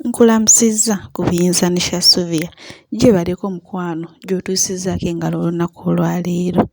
Nkulamusizza ku Buyinza ne Shasuvia. Gyebaleko mukwano gy'otuusizzaako engalo olunaku olwaleero.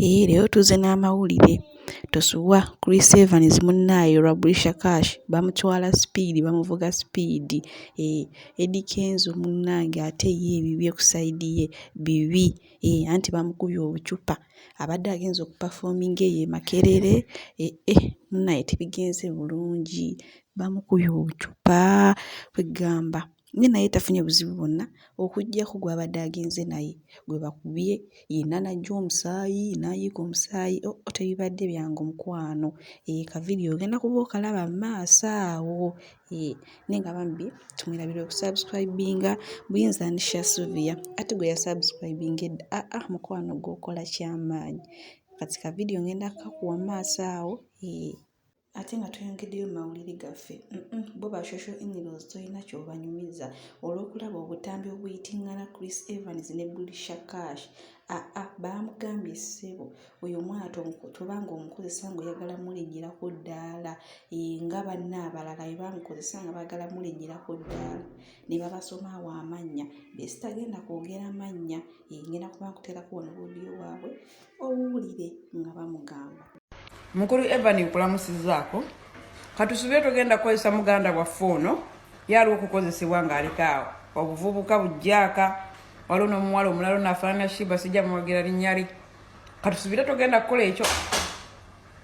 Ee leero tuzze n'amawulire. Tosubwa Chris Evans munnaaye olwa Brisher Kash bamutwala sipiidi bamuvuga sipiidi. Ee Eddy Kenzo munnange ate ye ebibye ku sayidi ye bibi. Ee anti bamukubye obucupa. Abadde agenze okupafoominga eyo e Makerere, ee munnaye tebigenze bulungi. Bamukubye obucupa kweggamba ye naye tafunye buzibu bwonna okuggyako gw'abadde agenze naye gwe bakubye yenna n'aggya omusaayi n'ayiika omusaayi oh tebibadde byangu mukwano. Eeh kavidiyo ogenda kuba okalaba mu maaso awo eeh naye nga bambi tumwerabira okusubscribinga Buyinza ne Shasuvia ate gwe yasubscribinga edda aa mukwano gwe okola kyamaanyi. Kati kavidiyo ngenda kkakuwa mu maaso awo eeh. Ate nga tweyongeddeyo mu mawulire gaffe, bo ba social in-laws tolina ky'obanyumiza olw'okulaba obutambi obuyitingana Chris Evans ne Brisher Kash. Aa baamugambye ssebo oyo omwana toba ng'omukozesa ng'oyagala mulinnyirako ddaala nga banne abalala bwe baamukozesa nga baagala mulinnyirako ddaala ne babasoma awo amannya be sitagenda kwogera mannya ngenda kuba nkuteerako wano audio waabwe owulire nga bamugamba. Mukulu Evan nkulamusizaako. Katusubire togenda kukozesa muganda waffe ono ye aliwo okukozesebwa ng'aliko awo obuvubuka bujjaaka waliwo n'omuwala omulala ono afaanana Shiba sijja mwogera linnya lye. Katusubire togenda kukola ekyo.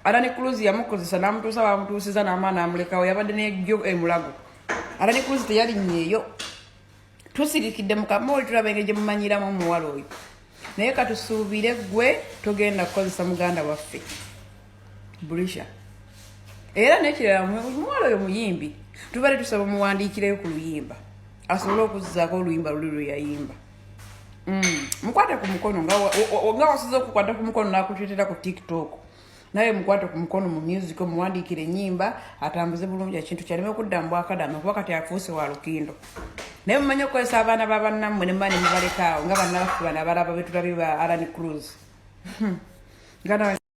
Alani Cruz yamukozesa n'amutuusa bamutuusiza n'amala n'amulekawo yabadde nejjo emulago. Alani Cruz teyalinnyeeyo. Tusirikidde mu kamooli tulaba engeri gye mumanyiramu omuwala oyo naye katusuubire gwe togenda kukozesa muganda waffe Brisha. Era nekirala omuwala oyo muyimbi tubadde tusaba omuwandiikireyo ku luyimba asobole okuzzaako oluyimba luli lwe yayimba. Mukwate ku mukono nga wasize okukwata ku mukono n'akuteetera ku TikTok naye mukwate ku mukono mu music omuwandiikire ennyimba atambuze bulungi ekintu kyaleme okudda mu bwakadama kuba kati afuuse wa lukindo. Naye mumanyi okukozesa abaana ba bannammwe ne muba ne mubaleka awo nga bannabaffe bano abalaba be tulabye ba Alan Cruz. Nga nawe